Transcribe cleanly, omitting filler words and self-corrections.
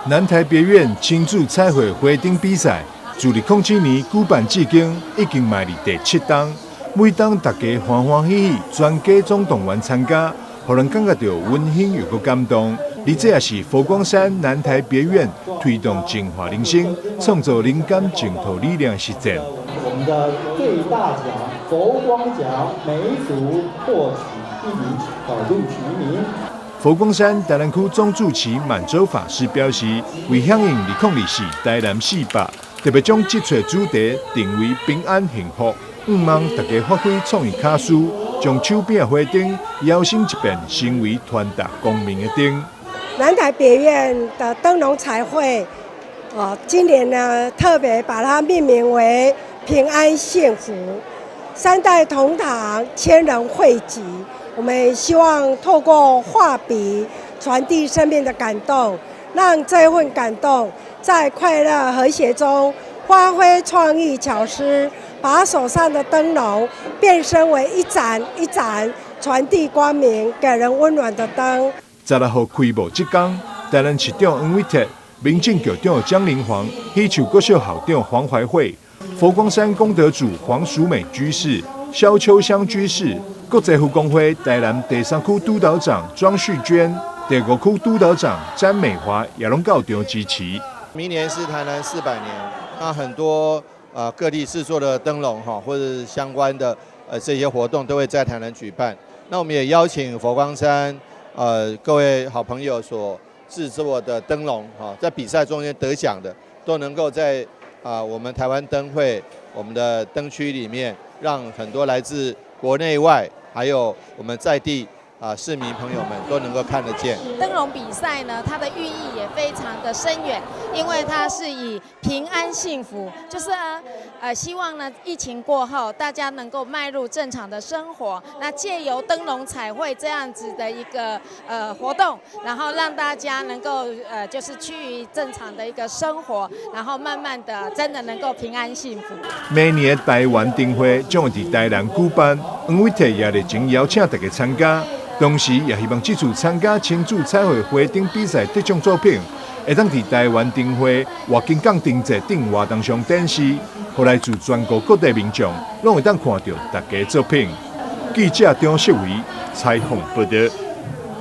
南台別院親子彩繪花燈比賽，自2007年舉辦至今，已經邁入第七冬。每當大家歡歡喜喜，全家總動員參加，予人感覺著溫馨又閣感動。而這也是佛光山南台別院推動淨化人生、創造人間淨土理念的實踐。我們的最大獎佛光獎，每組獲取一名錄取一名。佛光山台南區總住持滿洲法師表示，為響應2024台南四百，特別將這次主題定為平安幸福，向望大家發揮創意巧思，將手邊的花燈搖身一變，成為傳達光明的燈。南台別院的燈籠彩繪，哦，今年呢特別把它命名為平安幸福，三代同堂，千人匯集。我們希望透過畫筆傳遞生命的感動，讓這份感動在快樂和諧中發揮創意巧思，把手上的燈籠變身為一盞一盞傳遞光明、給人溫暖的燈。 16號開幕這天，台南市長黃偉哲、民政局長江靈煌、喜樹國小校長黃懷惠、佛光山功德主黃淑美居士、蕭秋香居士、國際佛光會台南第三區督導長莊旭娟、第五區督導長詹美華也攏到場支持。明年是台南400年，那很多各地製作的燈籠哈，或者相關的這些活動都會在台南舉辦。那我們也邀請佛光山各位好朋友所製作的燈籠哈，在比賽中間得獎的，都能夠在我們台灣燈會我們的燈區裡面，讓很多來自國內外，還有我們在地市民朋友們都能夠看得見。燈籠比賽呢，它的寓意也非常的深遠，因為它是以平安幸福，就是希望呢疫情過後，大家能夠邁入正常的生活。那借由燈籠彩繪這樣子的一個活動，然後讓大家能夠就是趨於正常的一個生活，然後慢慢的真的能夠平安幸福。明年的台灣燈會將會佇台南舉辦，黃偉哲也熱情邀請大家參加。同時，也希望這次參加親子彩繪花燈比賽得獎作品，會當佇台灣燈會活金港燈節等活動上展示，予來自全國各地民眾攏會當看著大家作品。記者張世維採訪報導。